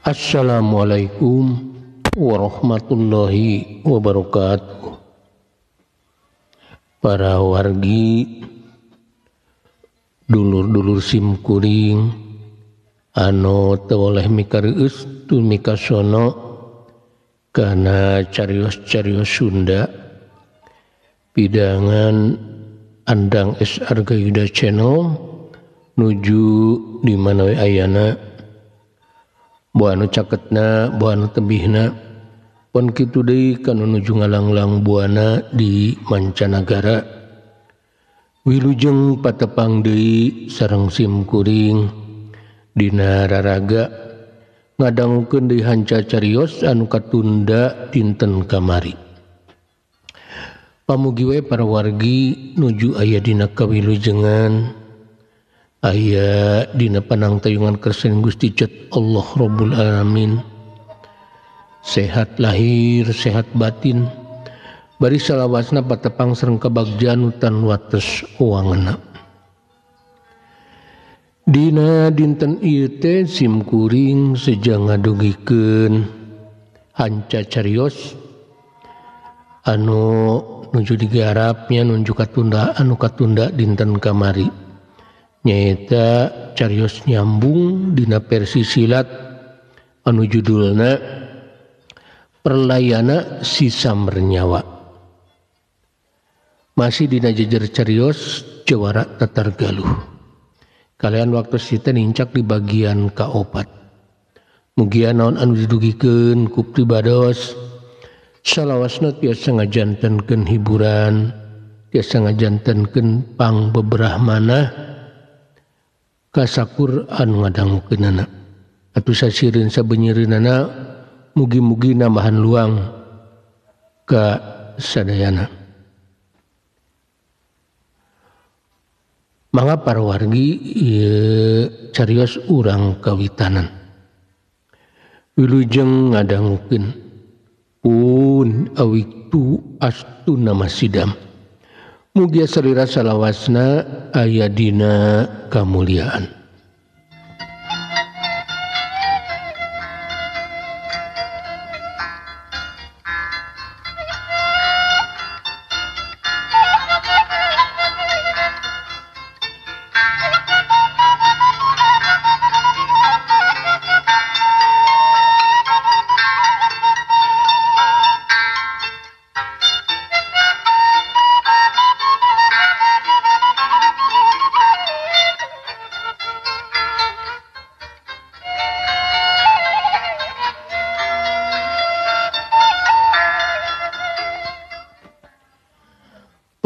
Assalamualaikum warahmatullahi wabarakatuh. Para wargi, dulur-dulur simkuring anu teu oleh mikareueus tumikasono kana carios-carios Sunda pidangan Andang S Arga Yuda Channel nuju di mana we ayana, boa anu caketna, boa anu tebihna, pon kitu deui kanu nuju ngalanglang buana di mancanagara. Wilujeng patepang deui sareng simkuring dina raraga ngadangukeun deui hanca carios anu katunda dinten kamari. Pamugi we para wargi nuju aya dina kawilujengan, aya dina panangtayungan kersaning Gusti Cet Allah Rabbul Alamin, sehat lahir sehat batin, bari salawasna patepang sareng kabagjan tan wates wangena. Dina dinten ieu teh simkuring seja ngadugikeun hanca carios anu nuju digarapnya nuju katunda anu katunda dinten kamari, nyaeta carios nyambung dina versi silat anu judulna Perlayana Si Sambernyawa. Masih dina jejer carios Jawara Tatar Galuh. Kalian waktu sita nincak di bagian kaopat. Mugia naon anu didugikeun ku pribados salawasna tiasa ngajantenkeun hiburan, tiasa ngajantenkeun pang beberah manah kasakur anu ngadangukeunana. Atuh sasireun sabenyeureunana mugi-mugi nambahan luang ka sadayana. Mangga para wargi ieu carios urang kawitanan. Wilujeng ngadangukeun pun awiktu astuna masidam. Mugia salira salawasna aya dina kamuliaan.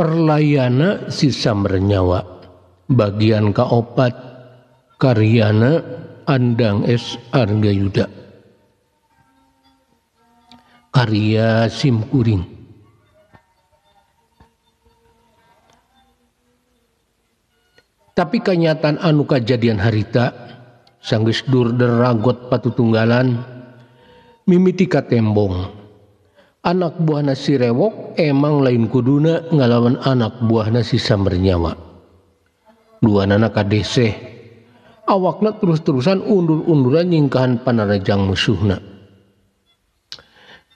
Perlayana Si Sambernyawa bagian kaopat, karyana Andang S Arga Yuda, karya simkuring. Tapi kenyataan anu kajadian harita sanggeus dur deragot patutunggalan mimiti katembong. Anak buahna si Rewok emang lain kuduna ngalawan anak buahna si Sambernyawa. Duanana kadeseh, awakna terus-terusan undur-unduran nyingkahan panarajang musuhna.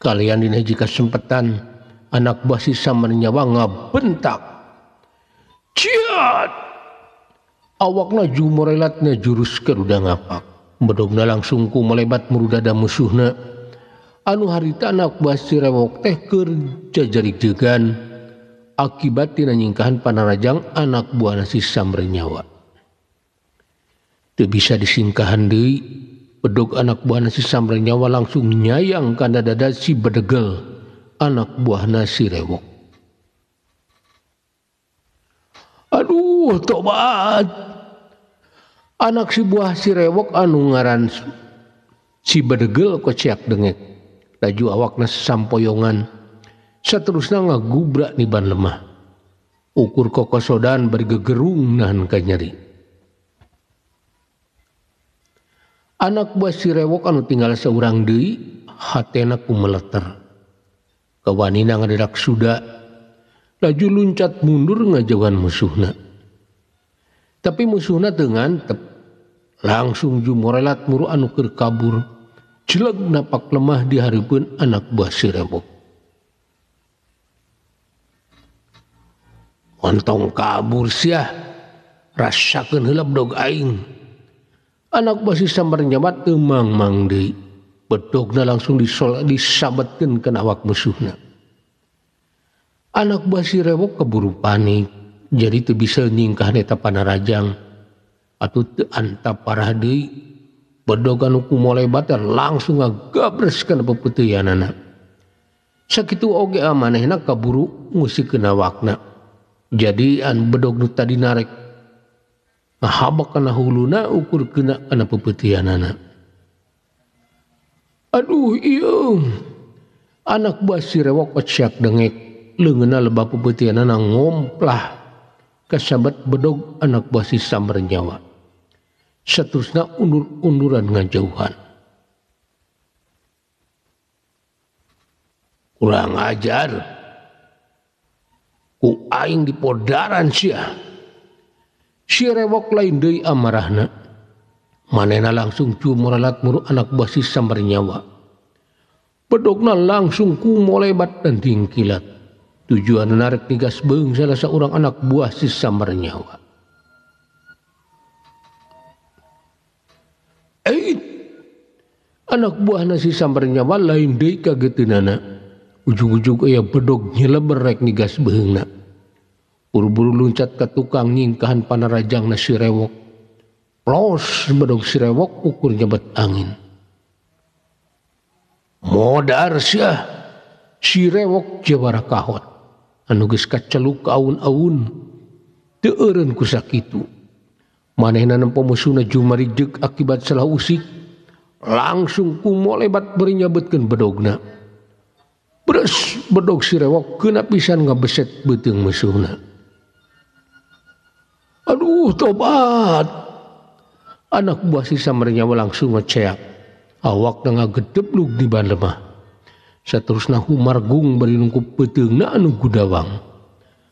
Kalian dina hiji kasempetan anak buah si Sambernyawa ngabentak. Ciat! Awakna jumorelatna jurus Garuda ngapak. Bedogna langsung ku melebat murudada musuhna. Anu harita anak buah si Rewok teh keur jajarik-jegan akibat tina nyingkahan panarajang anak buah si Sambernyawa. Teu bisa disingkahan deui, bedog anak buah si Sambernyawa langsung nyayang kana dada si Bedegel anak buah si Rewok. Aduh, tobat. Anak si buah si Rewok anu ngaran si Bedegel kociak dengek. Laju awakna sampoyongan, saterusna ngagubrak niban lemah. Ukur kokosodan bari gegerung nahan kanyeri. Anak buah si Rewok anu tinggal saurang deui hatena kumeleter. Kawanina ngadedak suda, laju luncat mundur ngajauhan musuhna. Tapi musuhna teu ngantep, langsung jumorelat muru anu keur kabur. Jeleg napak lemah di hareupeun anak buah si Rewok. Ontong kabur sia, rasakeun heula bedog aing. Anak buah si Sambar Nyawa teu mangmang deui. Bedogna langsung disabetkeun kana awak musuhna. Anak buah si Rewok keburu panik, jadi teu bisa nyingkah eta panarajang. Atuh teu antap parah deui. Bedog anu kumolebat langsung ngagabres kana pepeuteunana. Sakitu oge amanehna kaburu ngusikeun awakna. Jadi an bedog nu tadi narek ngahabak kana huluna ukur kena kana pepeuteunana. Aduh ieu. Anak buah si Rewok ociak dengek, leungeunna lebah pepeuteunana ngomplah kasabat bedog anak buah si Sambar Nyawa. Seterusna undur-unduran ngajauhan. Kurang ajar. Ku aing dipodaran sia. Si Rewok lain deui amarahna. Manehna langsung cumuralat muru anak buah si Sambar Nyawa. Bedogna langsung kumolebat dan tingkilat. Tujuan narik nigas beung salah seorang anak buah si Sambar Nyawa. Anak buah nasi Sambar Nyawa lain deui kageteunana. Ujug-ujug aya bedog nyeleber rek nigas beheungna. Buru-buru luncat ka tukang nyingkahan panarajang nasi Rewok. Plos bedog si Rewok ukur nyebet angin. Modar sia. Si Rewok jawara kahot. Anu geus kaceluk aun-aun. Teu eureun ku sakitu. Manehna nempo musuhna jumarijeg akibat salah usik. Langsung kumolebat beri nyabetkeun bedogna. Bres bedog si Rewok kena pisan ngabeset beuteung musuhna. Aduh tobat. Anak buah si Sambar Nyawa langsung ngeceak. Awakna ngagedeblug di ban lemah. Saterusna humargung bari nungkup beuteungna anu gudawang.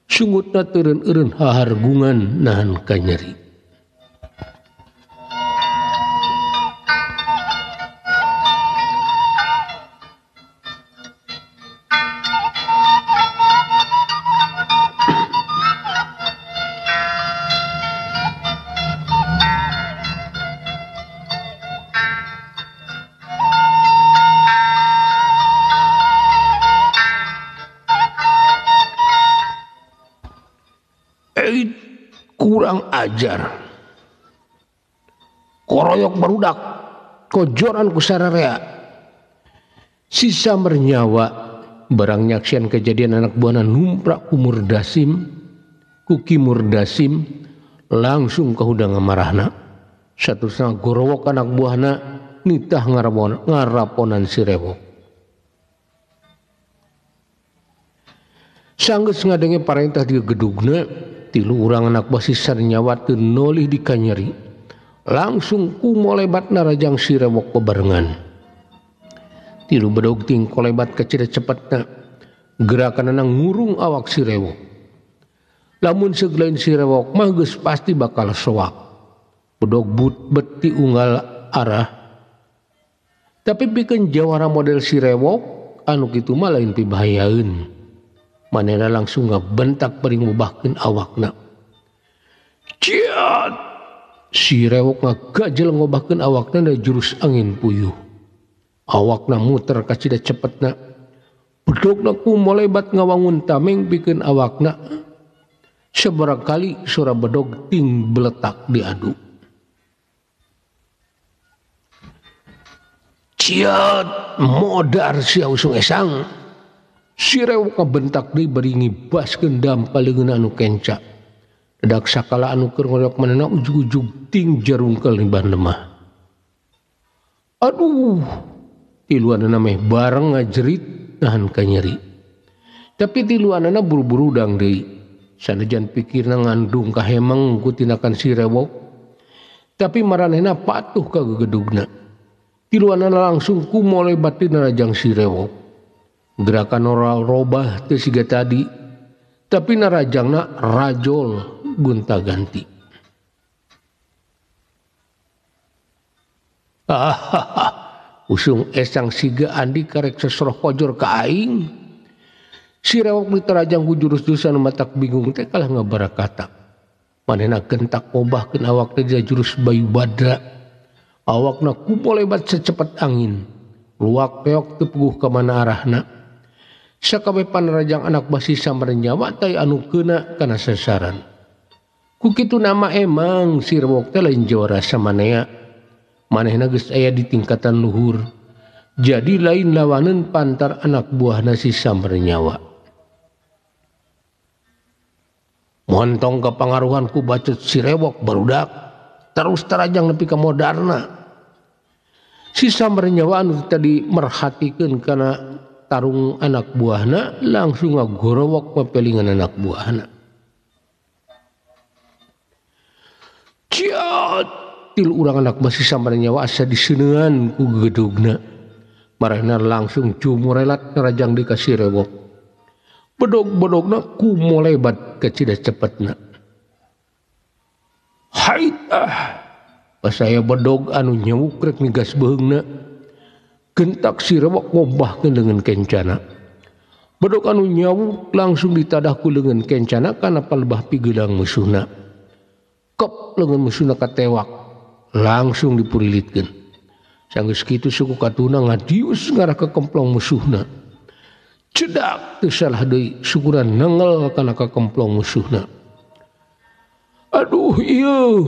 Sungutna teureun-eureun hahargungan nahan kanyeri. Kurang ajar. Koroyok barudak, kojoran ku sararea. Si Sambar Nyawa barang nyaksian kejadian anak buahna numprak ku Murdasim, ku Ki Murdasim langsung kahudang ngamarahna. Saterusna gorowok anak buahna nitah ngaraponan si Rewok. Sanggeus ngadenge parentah di gedugna, tilu urang anak buah si Sambar Nyawa teu nolih di kanyeri. Langsung kumolebat narajang si Rewok bebarengan. Tilu bedog ting kolebat kecil cepetna. Gerakanana ngurung awak si Rewok. Lamun seglain si Rewok mah geus pasti bakal soak. Bedog but beti unggal arah. Tapi pikeun jawara model si Rewok anu kitu mah lain pibahayaeun. Manehna langsung ngabentak bari ngubahkeun awakna. Ciat! Si Rewok ngagajel ngobahkeun awakna dari jurus angin puyuh. Awakna muter kacida cepetna. Bedogna kumolebat ngawangun tameng pikeun awakna. Sabaraha kali sora bedog ting beletak diadu. Ciat! Modar sia usung esang. Si Rewok ngabentak deui bari ngibaskeun dampa leungeun anu kenca. Dadak sakala anu keur ngorok manehna ujug-ujug ting jarungkel di ban lemah. Aduh, tiluanana meh bareng ngajerit nahan kanyeri. Tapi tiluanana buru-buru dang deui. Sanajan pikirna ngandung kahemeng ku tindakan si Rewok, tapi maranehna patuh ka gegedugna. Tiluanana langsung kumolebat dina rajang si Rewok. Gerakan ora robah teu siga tadi, tapi narajangna rajol gonta-ganti. Ah, Usung esang siga andi karek sesroh kojor ka aing. Si rewok diterajang ku jurus dosa nu matak bingung teh kalah ngabarakata. Manehna gentak ngobahkeun awak teh jurus Bayu Badra. Awakna kumolebat secepat angin. Luak peok teu puguh ka mana arahna. Sakabeh panarajang anak basi samernyawa tai anu keuna kana sasaran. Ku kitu nama emang si rewok teh lain jawara samanea. Manehna geus aya di tingkatan luhur. Jadi lain lawaneun pantar anak buahna si samernyawa. Montong kepangaruhan ku bacot si rewok barudak terus terajang nepi ka modarna. Si samernyawa anu tadi merhatikeun kana tarung anak buahna langsung ngagorowok papelingan anak buahna. Ciat til urang anak masih samernyawa asa diseuneuan ku gedugna. Marehna langsung cumurelat ngarajang di ka si rewok. Bedog-bedogna kumolebat kacida cepetna. Hait ah. Pas aya bedog anu nyewuk rek migas beheungna. Gentak si rewok ngobahkeun leungeun kencana. Bedog anu nyawuk langsung ditadah ku leungeun kencana kana palebah pigelang musuhna. Kep leungeun musuhna katewak, langsung dipurilitkeun. Sanggeus kitu suku katuna ngadius ngarah ka kemplong musuhna. Cedak teu salah deui sukuna nengel kana ka kemplong musuhna. Aduh ieu.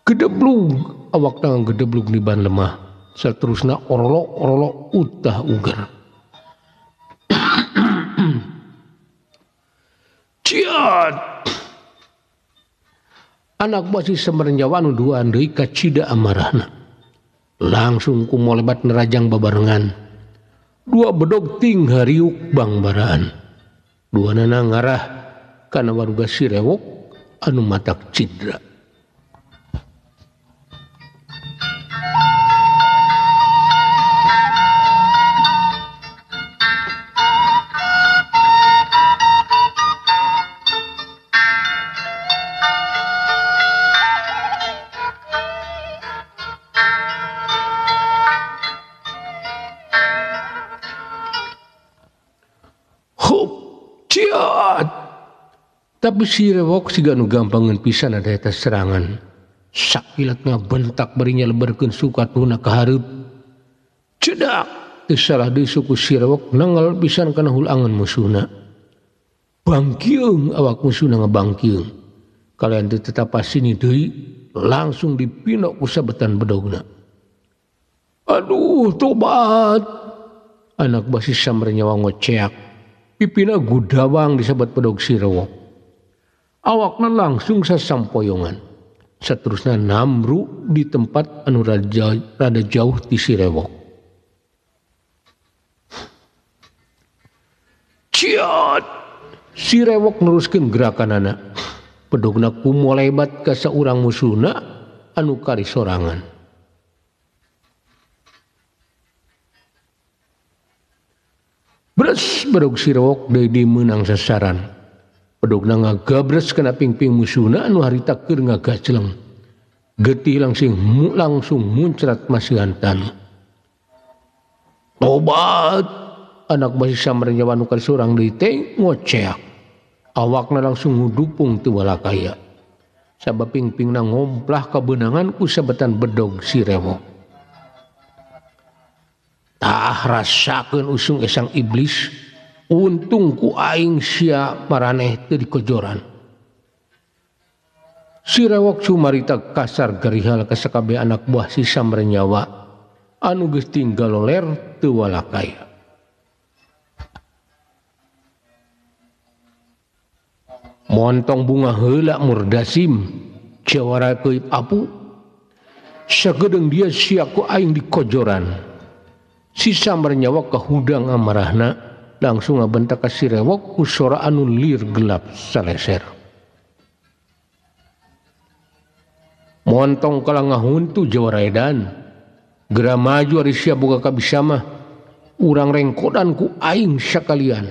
Gedeblug awak tangan gedeblug di ban lemah. Saterusna orolok-orolok utah uger. Ciat. Anak basi samernyawa anu duaan deui kacida amarahna. Langsung kumolebat nerajang babarengan. Dua bedog ting hariuk bangbaraan. Dua nana ngarah kana waruga si rewok anu matak cidra. Tapi si rewok siga nu gampangeun pisan ada eta serangan. Sakilat ngabentak bari nyaleberkeun sukatuna ka hareup. Cedak teu salah deui suku si rewok nengel pisan kana hulangan musuhna. Bangkieung awak musuhna ngabangkieung. Kalian teu tetap sini deui langsung dipinok ku sabetan bedogna. Aduh tobat. Anak basi samernyawa ngoceak. Pipina gudawang disebut bedog si rewok. Awakna langsung sasampoyongan. Seterusnya namru di tempat anu rada jauh ti si rewok. Ciat! Si rewok neruskeun gerakanana. Bedogna kumolebat ka saurang musuhna anu kari sorangan. Bres bedog si rewok deui meunang sasaran. Bedogna ngagabres kana pingping musuhna anu harita keur ngagacleng. Getih langsung muncrat masihan tanu. Tobat! Anak basi samernyawa anu kari sorang deui teh ngoceak. Awakna langsung ngudupung teu walakaya. Sabab pingpingna ngomplah kabeunangan ku sabetan bedog si rewok. Tah rasakeun usung esang iblis. Untung ku aing sia maraneh teu dikojoran. Si rewok cumarita kasar gerihal ka sakabeh anak buah si samernyawa anu geus tinggal ler teu walakaya. Montong bunga heula murdasim jawara keip apu. Sagedeung dia sia ku aing dikojoran. Si samernyawa kahudang amarahna langsung ngabentak ka si rewok ku sora anu lir gelap saleser. Montong kala ngahuntu jawara edan. Geura maju ari sia boga kabisa mah. Urang rengkodan ku aing sakalian.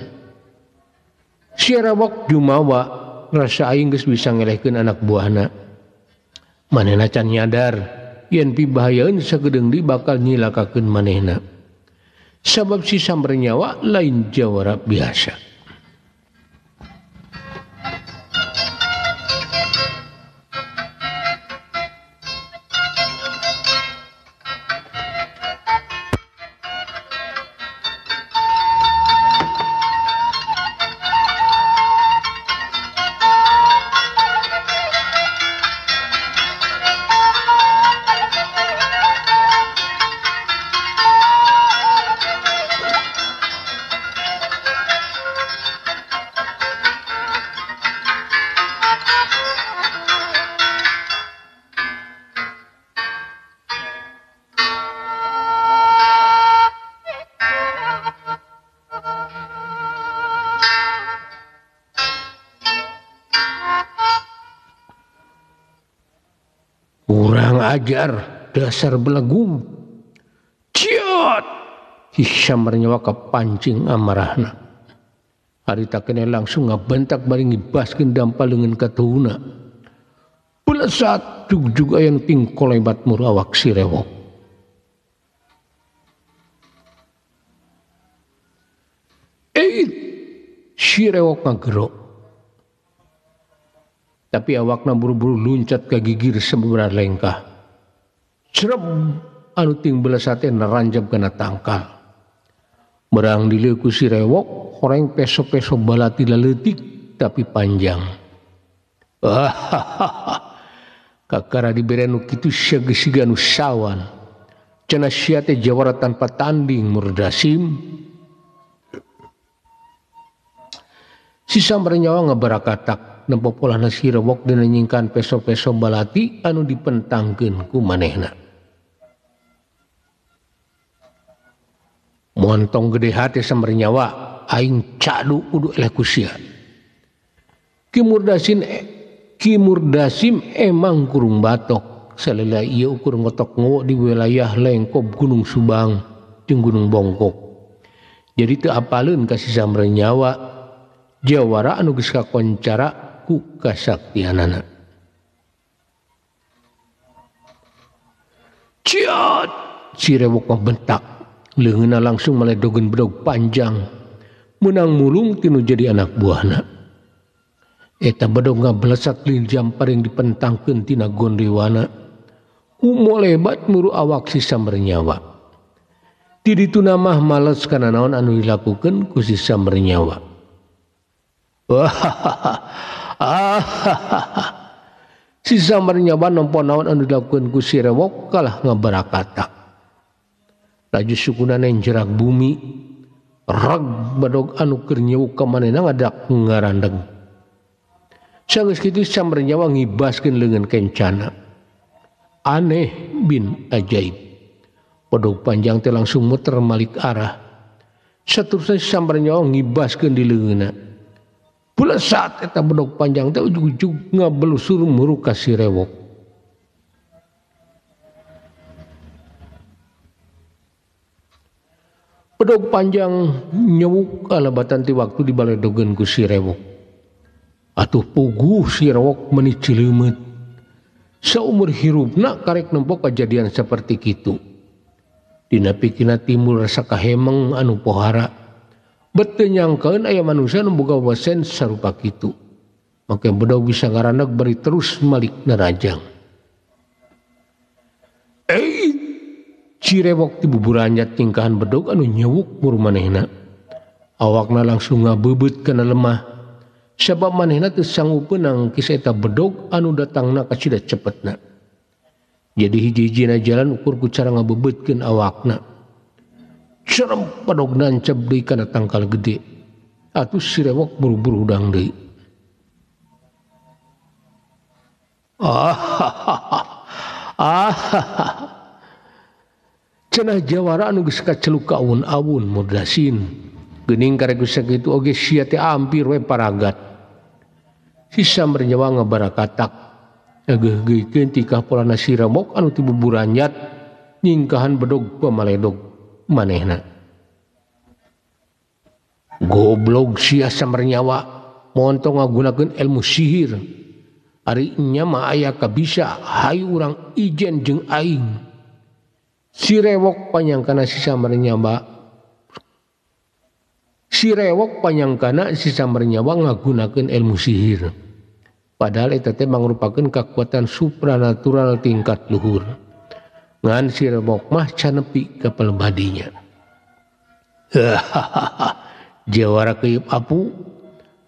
Si rewok jumawa rasa aing geus bisa ngelehkeun anak buahna. Manehna can nyadar Yen pibahayaeun sagedeung di bakal nyilakakeun manehna. Sabab si Sambernyawa lain jawara biasa. Kurang ajar, dasar belagu. Ciot! Si Sambernyawa kapancing amarahna. Harita kene langsung ngabentak bari ngibaskeun dampal leungeun katuhuna. Belesat jug-jug aya nu tingkolebat mur awak si Rewok. Si Rewok ngagero. Tapi awakna buru-buru luncat ka gigir sababaraha lengkah. Cereb anu ting belesate naranjab kana tangkal. Berang dileuh ku si Rewok, horeng peso-peso balati leutik tapi panjang. Kakara dibere nu kitu sia geus siga nu sawan. Cenah sia teh jawara tanpa tanding Murdasim. Si Sambernyawa ngabarakatak nempo polahna si Rewok dina nyingkan peso-peso balati anu dipentangkeun ku manehna. Montong gede hate Sambernyawa, aing cadu kudu eleh ku sia. Ki Murdasim emang kurung batok, salila ieu ukur ngotok ngowok di wilayah Lengkob Gunung Subang jeung Gunung Bongkok. Jadi teu apaleun ka si Sambernyawa jawara anu geus kakoncara ku kasaktianana. Ciot! Si Rewok mah bentak, leungeunna langsung maledogeun bedog panjang, meunang mulung tinu jadi anak buahna. Eta bedog ngablesat jamparing dipentangkeun tina gondewana. Kumolebat muru awak si Sambernyawa. Ti dituna mah males kana naon anu dilakukeun ku si Sambernyawa. Si Sambernyawa nempo naon anu dilakukeun ku si Rewok kalah ngabarakatak. Laju sukuna jerak bumi, reg bedog anu keur nyewuk ka manehna ngadak ngarandeg. Sanggeus kitu Sambernyawa ngibaskeun leungeun kencana. Aneh bin ajaib. Bedog panjang teh langsung muter malik arah. Saterusna Sambernyawa ngibaskeun di leungeunna. Belesat eta bedog panjang teh ujug-ujug ngabelusur muru ka si Rewok. Bedog panjang nyewuk alabatan ti waktu dibaledogeun ku si Rewok. Atuh puguh si Rewok meuni cileumeut. Saumur hirupna karek nempo kajadian seperti kitu. Dina pikirna timbul rasa kahemeng anu pohara. Bet teu nyangkaeun aya manusia nu boga wawasan sarupa kitu. Make bedog bisa ngaraneg bari terus malik narajang. Si Rewok ti buburanyat tingkahan bedog anu nyewuk mur manehna. Awakna langsung ngabebeut kana lemah. Sabab manehna teu sanggup nangkis eta bedog anu datangna kacida cepetna. Jadi hiji-hijina jalan ukur ku cara ngabebeutkeun awakna. Serem bedog nancep deui kana tangkal gede. Atuh si Rewok buru-buru hudang deui. Cenah jawara anu geus kaceluk ka awun-awun Murdasin. Geuning karek geus sakitu oge sia teh ampir we paragat. Si Sambernyawa ngabarakatak. Ngageuhgeuhkeun tikah polana si Rewok anu ti buburanyat nyingkahan bedog pamaledog manehna. Goblog sia Sambernyawa montong ngagunakeun ilmu sihir. Ari nya mah aya kabisa hayu urang ijen jeung aing. Si rewok panyangkana si samernyawa. Si rewok panyangkana si samernyawa ngagunakeun ilmu sihir. Padahal eta teh mangrupakeun kakuatan supranatural tingkat luhur. Ngan si rewok mah can nepi ka pelebadinya. Jawara keuyeup apu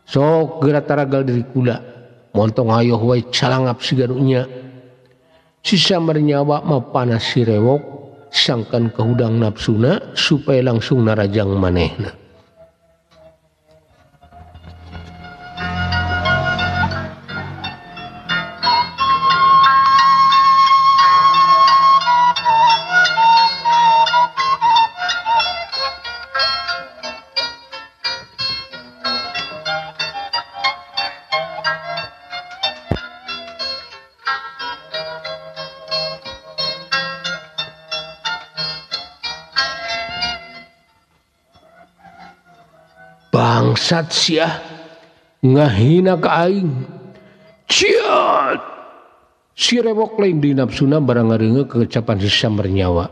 sok geura taragal diri kula. Montong hayoh wae calangap siga nu nya. Si samernyawa mah panas si rewok sangkan kahudang nafsuna supaya langsung narajang manehna. Bangsat siah ngahina ka aing. Ciat! Si rewok lain di nafsuna barang ngareungeun keucapan si samernyawa.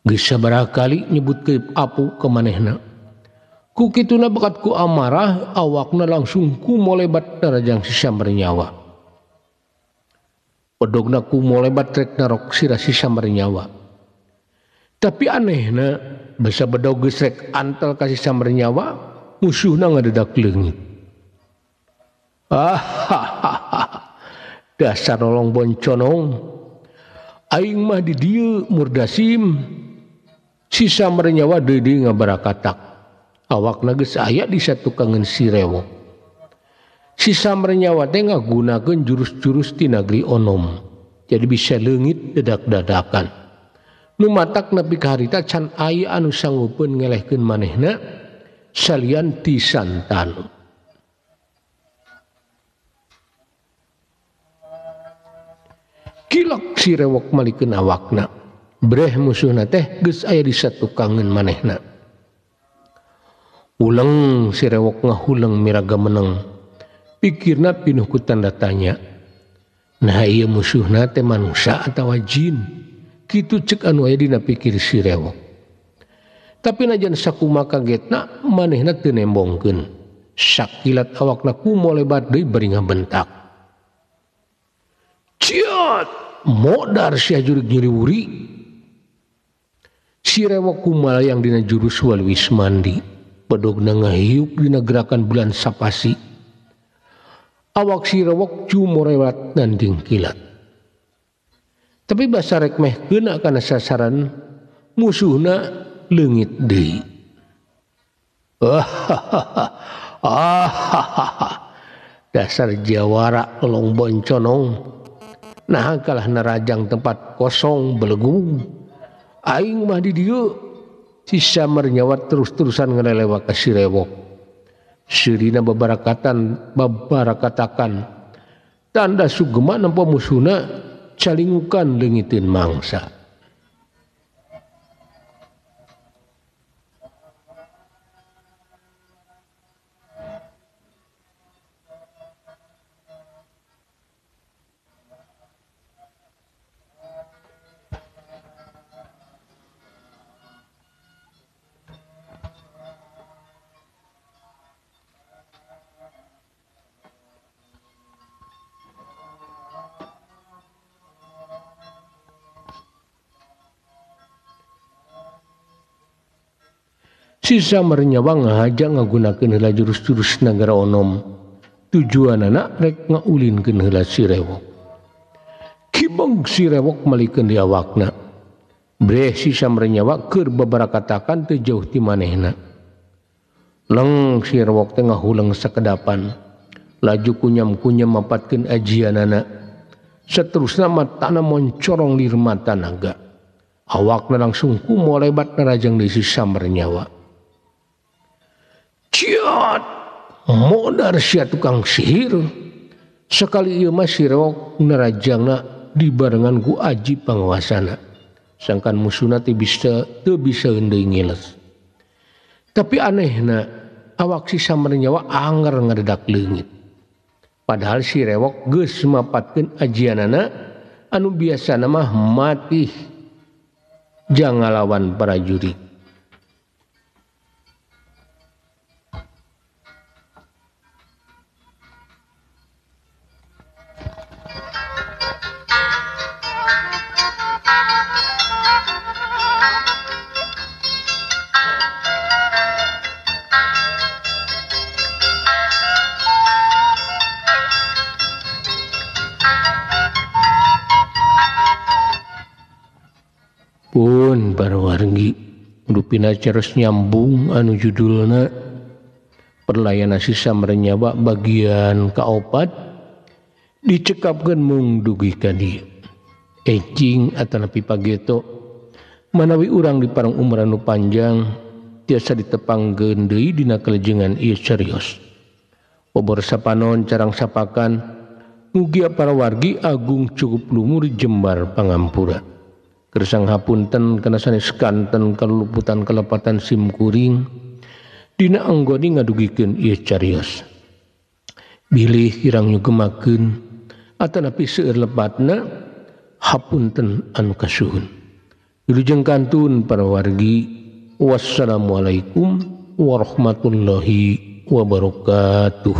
Geus sabaraha kali nyebut keip apu ka manehna. Ku kituna bakat ku amarah awakna langsung ku molebat narajang si samernyawa. Pedogna ku molebat rek narok sirah si samernyawa. Tapi anehna basa bedog geus rek antel ka si samernyawa, musuhna ngadedak leungit. Dasar nolong bonconong. Aing mah di dieu murdasim. Si samernyawa deui ngabarakatak. Awakna geus aya di satukangeun si rewok. Si samernyawa teh ngagunakeun jurus-jurus ti nagri onom. Jadi bisa leungit dedak-dadakan. Nu matak nepi ka harita can aya anu sanggupeun ngelehkeun manehna salian ti Santanu. Kilok si rewok malikeun awakna. Breh musuhna teh geus aya di satukangeun manehna. Uleng si rewok ngahuleng miraga meneng. Pikirna pinuh ku tanda tanya. Nah ieu musuhna teh manusia atawa jin? Kitu cek anu aya dina pikir si rewok. Tapi najan sakumaha kagetna manehna teu nembongkeun. Sakilat awakna kumolebat deui bari ngabentak. Ciat! Modar sia jurig nyuriwuri. Si rewok kumalayang dina jurus walwis mandi. Pedogna ngahiuk dina gerakan bulan sapasi. Awak si rewok cumorewat nanding kilat. Tapi basa rek meh kena kana sasaran musuhna leungit deui. Dasar jawara tolong bonconong. Nah kalah nerajang tempat kosong belegu. Aing mah di dieu. Si samernyawa terus-terusan ngelelewa ka si rewok. Sirina babarakatan babarakatakan. Tanda sugema nempo musuhna calingukan leungiteun mangsa. Si samernyawa ngahaja ngagunakeun heula jurus-jurus nagara onom. Tujuanana rek ngaulinkeun heula si rewok. Kibeng si rewok malikeun di awakna. Breh si samernyawa keur babarakatakan teu jauh ti manehna. Leng si rewok teh ngahuleng sakedapan. Laju kunyam-kunyam mapatkeun ajianana. Saterusna matana moncorong lir mata naga. Awakna langsung kumolebat narajang di si samernyawa. Ciat! Modar sia tukang sihir. Sekali ieu mah si rewok narajangna dibarengan ku aji panguasana. Sangkan musuhna teu bisa deui ngiles. Tapi anehna awak si samernyawa anger ngadedak leungit. Padahal si rewok geus mapatkeun ajianana anu biasana mah matih jangalawan prajurit. Pun para wargi rupina caros nyambung anu judulna Perlayanan Sisa Merenyawa bagian kaopat dicekapkeun mung dugi ka dieu. Ecing atanapi pageto manawi urang di parang umur anu panjang tiasa ditepangkeun deui dina kalejengan ieu carios. Obor sapanon carang sapakan mugia para wargi agung cukup lumur jembar pangampura. Kersang hapunten kana sanes kanten kaluputan kalepatan sim kuring dina anggoni ngadugikeun ieu carios. Bilih kirang nyugemakeun atanapi seueur lepatna hapunten anu kasuhun. Wilujeng kantun para wargi. Wassalamualaikum warahmatullahi wabarakatuh.